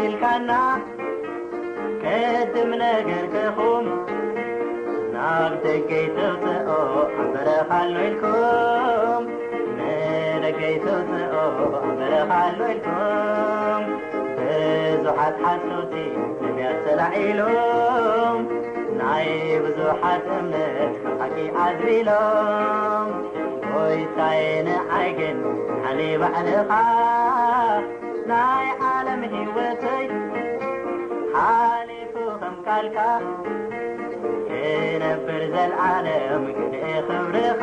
ኢልካና ቅድም ነገር ክኹም ናብ ደገይ ተውፅኦ ኣበረኻሎ ኢልኩም ንደገይ ተውፅኦ ኣበረኻሎ ኢልኩም ብዙሓት ሓሰውቲ ነቢያት ተላዒሎም ናይ ብዙሓት እምነት ካብ ሓቂ ኣዝቢሎም ጎይታዬ ንዓይ ግን ንዓኒ ባዕልኻ ናይ ዓለም ህይወተይ ሓሊፉ ከም ቃልካ ክነብር ዘልዓለም ግድኢ ክብርኻ